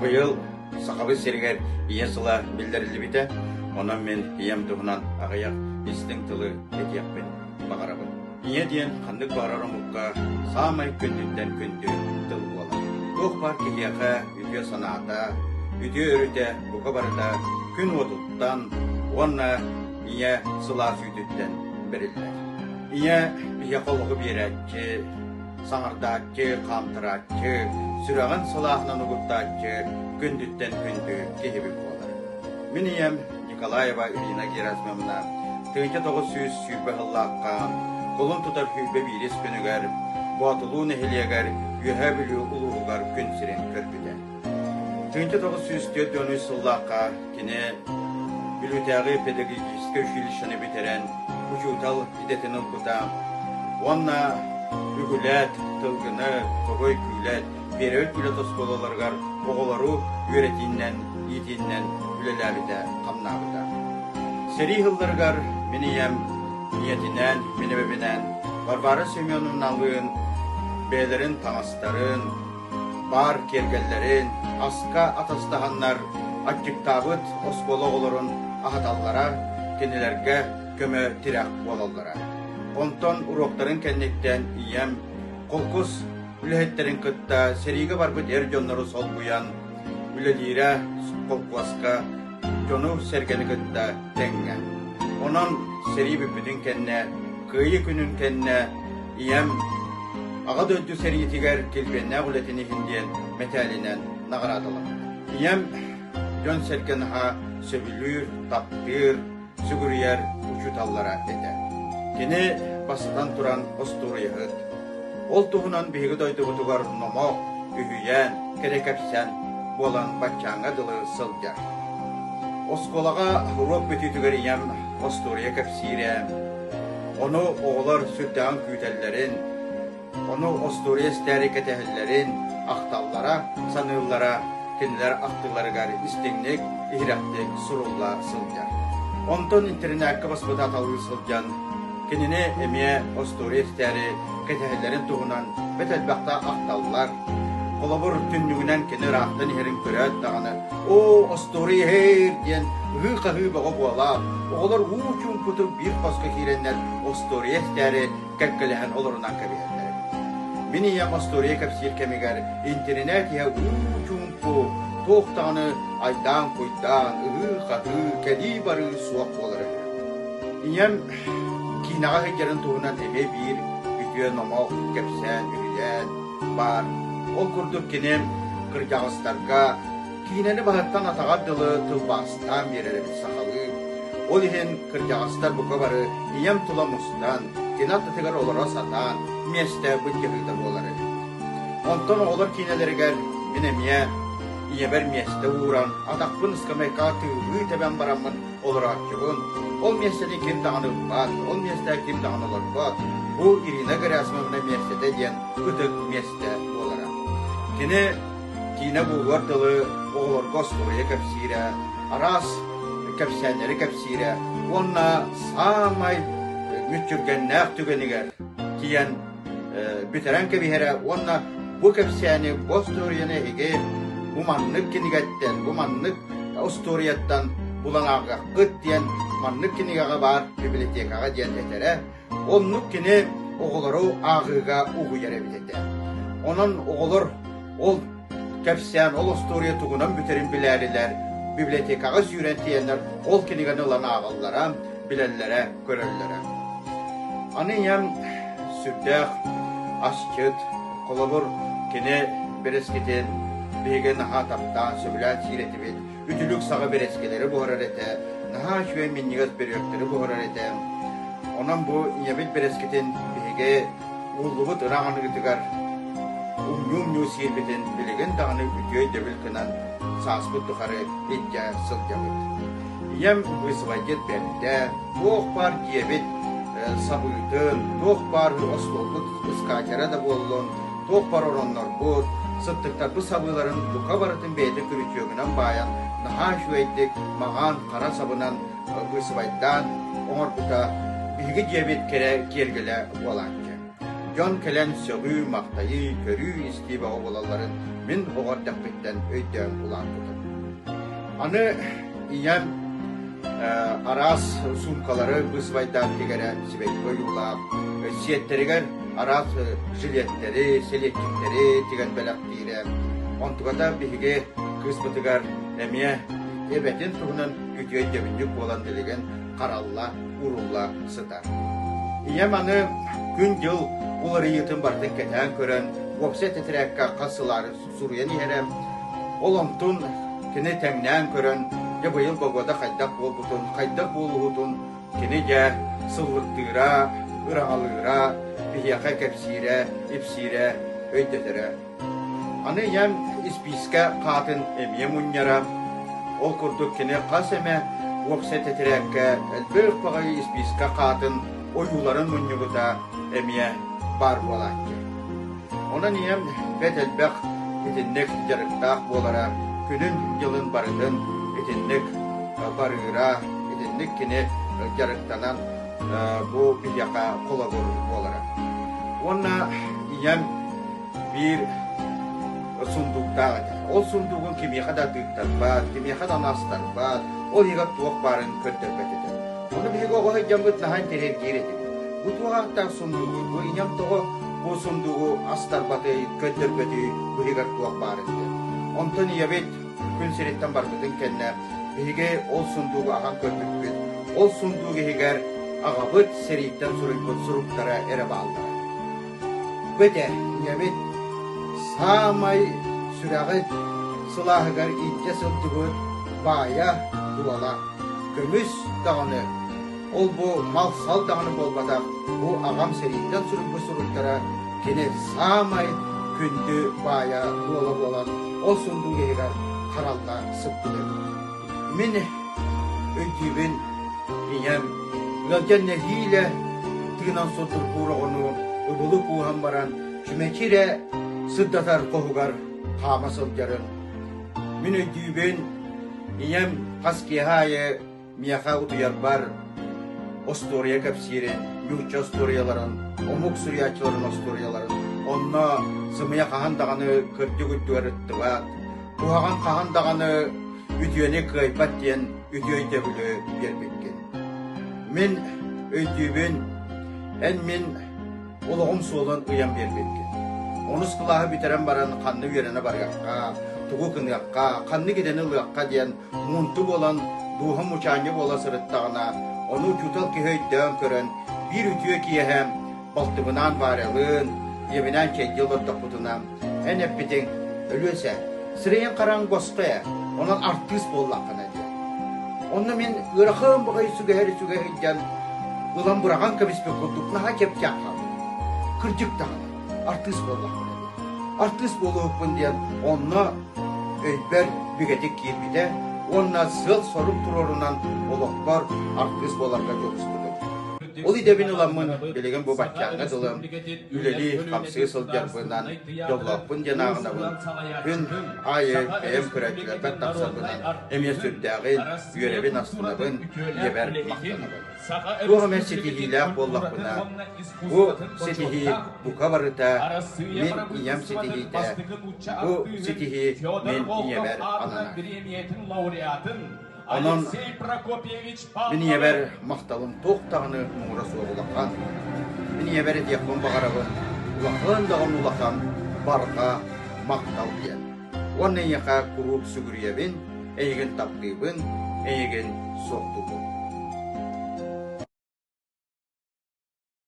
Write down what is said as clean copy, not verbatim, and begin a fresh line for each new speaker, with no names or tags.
Быйыл Сахабыт сиригэр Ийэ сыла биллэриллибитэ, онон мин ийэм туһунан аҕыйах истиҥ тылы этиэхпин баҕарабын. Ийэ диэн ханнык баҕарар омукка саамай күндүттэн күндү тыл буолар. Туох баар киһиэхэ үтүө санаата, үтүө өрүтэ бука барыта күн уотуттан уонна ийэ сылаас үүтүттэн бэриллэр. Ийэ биһиэхэ олоҕу биэрээччи, саҥардааччы, хаамтарааччы, сүрэҕин сылааһынан угуттааччы күндүттэн күндү киһибит буолар. Мин ийэм Николаева Ирина Герасимовна 1920 сыллаахха кулун тутар 21 күнүгэр Боотулуу нэһилиэгэр Үөһээ Бүлүү улууһугар күн сирин көрбүтэ. 1943 сыллаахха кини Бүлүүтээҕи педагогическай училищены бүтэрэн учуутал идэтин ылбыта уонна Үгүлээт, Тылгыны, Тоҕой Күүлэт, Биэрэбит Күүлэт оскуолаларыгар оҕолору үөрэтииннэн, иитииннэн үлэлээбитэ-хамнаабыта. Сэрии сылларыгар мин ийэм ийэтинээн, мин эбэбинээн Варвара Семеновналыын бэйэлэрин таҥастарын, баар киэргэллэрин аска атастаһаннар аччыктаабыт оскуола оҕолорун аһаталлара, кинилэргэ көмө-тирэх буолаллара. Онтон уруоктарын кэнниттэн ийэм холкус үлэһиттэрин кытта сэриигэ барбыт эр дьоннору солбуйан үлэлиирэ холкуоска дьону-сэргэни кытта тэҥҥэ. Онон сэрии бүппүтүн кэннэ, Кыайыы күнүн кэннэ ийэм Аҕа дойду сэриитигэр килбиэннээх үлэтин иһин диэн мэтээлинэн наҕараадаламмыт. Ийэм дьон-сэргэ наһаа сөбүлүүр, таптыыр, сүгүрүйэр учууталлара этэ. Кини бастатан туран остуоруйаһыт. Ол туһунан биһиги дойдубутугар номох, үһүйээн, кэрэ кэпсээн буолан баччааҥҥа дылы сылдьар. Оскуолаҕа уруок бүтүүтүгэр ийэм остуоруйа кэпсиирэ, ону оҕолор сүрдээҕин күүтэллэрин, Ону остуоруйа истээри кэтэһэллэрин, ахталлара, саныыллара кинилэр ахтыыларыгар истиҥник, иһирэхтик сурулла сылдьар. Онтон интэринээккэ баспытааталыы сылдьан, кинини эмиэ остуоруйа истээри кэтэһэллэрин туһунан бэрт элбэхтэ ахталлар. Холобур, түннүгүнэн кини ыраахтан иһэрин көрөөт даҕаны, «Оо, остуоруйа иһэр!» диэн ыһыы-хаһыы бөҕө буолаат, оҕолор уу чуумпутук биир хоско киирэннэр остуоруйа истээри кэккэлэһэн олорунан кэбиһэллэр. Мин ийэм остуоруйа кэпсиир кэмигэр интэринээт иһэ уу-чуумпу, туох даҕаны айдаан-куйдаан, ыһыы-хаһыы, кэлии-барыы суох буолар үһү. Ийэм киинэҕэ сылдьарын туһунан эмиэ биир үтүө номох, кэпсээн, үһүйээн баар. Ол курдук кини кырдьаҕастарга киинэни баһыттан атаҕар дылы тылбаастаан биэрэр эбит сахалыы. Ол иһин кырдьаҕастар бука бары ийэм тула мустан, кини аттытыгар олоро сатаан, миэстэ былдьаһыыта буолар эбит. Онтон оҕолор киинэлэригэр мин эмиэ ийэбэр миэстэ ууран, атахпын ыскамыайкаҕа тыылыы тэбэн бараммын олорооччубун. Ол миэстэни ким даҕаны ылбат, ол миэстэҕэ ким даҕаны олорбот. Бу Ирина Герасимовна миэстэтэ диэн ытык миэстэ буолара. Кини киинэ буолуор дылы оҕолорго остуоруйа кэпсиирэ, араас кэпсээннэри кэпсиирэ уонна саамай мүччүргэннээх түгэнигэр тиийэн бүтэрэн кэбиһэрэ уонна бу кэпсээни, бу остуоруйаны эһиги бу маннык кинигэттэн, бу маннык остуоруйаттан булан ааҕыаххыт диэн маннык кинигэҕэ баар библиотекаҕа диэн этэрэ. Оннук кини оҕолору ааҕыыга угуйар эбит этэ. Онон оҕолор ол кэпсээн, ол остуоруйа тугунан бүтэрин билээрилэр, библиотекаҕа сүүрэн тиийэннэр ол кинигэни ылан ааҕаллара, билэллэрэ, көрөллөрө. Аны ийэм сүрдээх асчыт, холобур, кини бэрэскитин биһиги наһаа таптаан, сөбүлээн сиир этибит. Үтүлүк саҕа бэрэскилэри буһарар этэ, наһаа үчүгэй минньигэс бөрүөктэри буһарар этэ. Онон бу ийэбит бэрэскитин биһиги ууллубут ырах аныгытыгар умньуу-умньуу сиирбитин билигин даҕаны үтүө өйдөбүл гынан сааспыт тухары илдьэ сылдьабыт. Ийэм быысыбайдьыт бэрдэ, туох баар дьиэбит сабыытын, туох баар остуолбут ыскаачара да буоллун, туох баар ороннорбут, сыттыктарбыт сабыыларын бука барытын бэйэтэ күрүчүөгүнэн баайан, наһаа үчүгэйдик маҥан хара сабынан быысыбайдаан оҥорбута биһиги дьиэбит кэрэ киэргэлэ буолааччы. Дьон кэлэн сөҕүү-махтайыы, көрүү-истии бөҕө буолалларын мин оҕо эрдэхпиттэн өйдөөн улааппытым. Аны ийэм араас суумкалары быысыбайдаан тигэрэ, сибэкки ойуулаах, сиэттэригэр араас жилеттэри, сэлиэччиктэри тигэн бэлэхтиирэ. Онтуката биһиги кыыспытыгар эмиэ эбэтин туһунан үтүө өйдөбүнньүк буолан билигин харалла, уурулла сытар. Ийэм аны күн-дьыл уларыйыытын барытын кэтээн көрөн, уопсай тэтэрээккэ хас сылаары суруйан иһэрэ. Ол онтун кини тэҥнээн көрөн, дьэ быйыл погода хайдах буолбутун, хайдах буолуһутун кини дьэ сыллыктыыра, ыраҥалыыра, биһиэхэ кэпсиирэ, ипсиирэ, өйдөтөрө. Аны ийэм испиискэ хаатын эмиэ мунньара. Ол курдук кини хас эмэ уопсай тэтэрээккэ элбэх баҕайы испиискэ хаатын ойууларын мунньубута эмиэ баар буолааччы. Онон ийэм бэрт элбэх итинник дьарыктаах буолара, күнүн-дьылын барытын итинник барыыра, итинник кини дьарыктанан бу биһиэхэ холобур буолара. Уонна ийэм биир сундууктаах этэ. Ол сундуугун кимиэхэ да тыыттарбат, кимиэхэ да астарбат, ол иһигэр туох баарын көрдөрбөт этэ. Ону биһиги оҕо сылдьаммыт наһаа интэриэһиргиир этибит. Бу туох ааттаах сундуугуй, бу ийэм тоҕо бу сундуугу астарбатый, көрдөрбөтүй, бу иһигэр туох баарын диэн. Онтон ийэбит күн сириттэн барбытын кэннэ биһиги ол сундуугу ахан көрбүппүт. Ол сундуук иһигэр аҕабыт сэрииттэн суруйбут суруктара эрэ бааллара. Бу этэ ийэбит саамай сүрэҕин сылааһыгар илдьэ сылдьыбыт баайа-дуола, көмүс даҕаны, ол-бу мал-сал даҕаны буолбатах, бу аҕам сэрииттэн суруйбут суруктара кини саамай күндү баайа-дуола буолан ол сундуук иһигэр харалла сыппыт эбит. Мин өйдүүбүн, ийэм ыалдьан нэһиилэ тыынан содургуур оҕону ыбылы кууһан баран чүмэчи эрэ сырдатар хоһугар хаама сылдьарын. Мин өйдүүбүн, ийэм хас киэһэ аайы миэхэ утуйарбар остуоруйа кэпсиирин, нуучча остуоруйаларын, омук суруйааччыларын остуоруйаларын, онно сымыйа хаһан даҕаны кырдьык үрдүгэр ыттыбат, куһаҕан хаһан даҕаны үтүөнү кыайбат диэн үтүө өйдөбүлү биэрбиккин. Мин өйдүүбүн, эн мин олоҕум суолун ыйан биэрбиккин. Онус кылааһы бүтэрэн баран ханна үөрэнэ барыахха, тугу гыныахха, ханнык идэни ылыахха диэн муунту буолан, дууһам мучаанньа буола сырыттаҕына, ону учуутал киһи өйдөөн көрөн, биир үтүө киэһэ балтыбынаан Варялыын, ийэбинээн чэйдии олордохпутуна, Эн эппитиҥ, Өлүөсэ, сирэйиҥ-хараҥ босхо ээ, онон артыыс буоллаххына диэн. Онно мин ыарахан баҕайы сүгэһэри сүгэ сылдьан, ылан быраҕан кэбиспит курдук наһаа чэпчээн хаалбытым. Кырдьык даҕаны, артыыс буоллахпына диэн. Артыыс буолуохпун диэн онно өйбөр бигэтик киирбитэ уонна сыал-сорук туруорунан олохпор артыыс буоларга дьулуспутум. Ол идэбин ыламмын билигин бу баччааҥҥа дылы үлэлии-хамсыы сылдьарбынан дьоллоохпун диэн ааҕынабын. Күн аайы бэйэм көрөөччүлэрбэр тахсарбынан эмиэ сүрдээҕин үөрэбин, астынабын, ийэбэр махтанабын. Туох эмэ ситиһиилээх буоллахпына, бу ситиһии бука барыта мин ийэм ситиһиитэ, бу ситиһии мин ийэбэр ананар. Онон мин ийэбэр махталым туох даҕаны муҥура суох улахан. Мин ийэбэр этиэхпин баҕарабын, улахан даҕаны улахан барҕа махтал диэн. Уонна эйиэхэ куруук сүгүрүйэбин, эйигин таптыыбын, эйигин суохтуубун.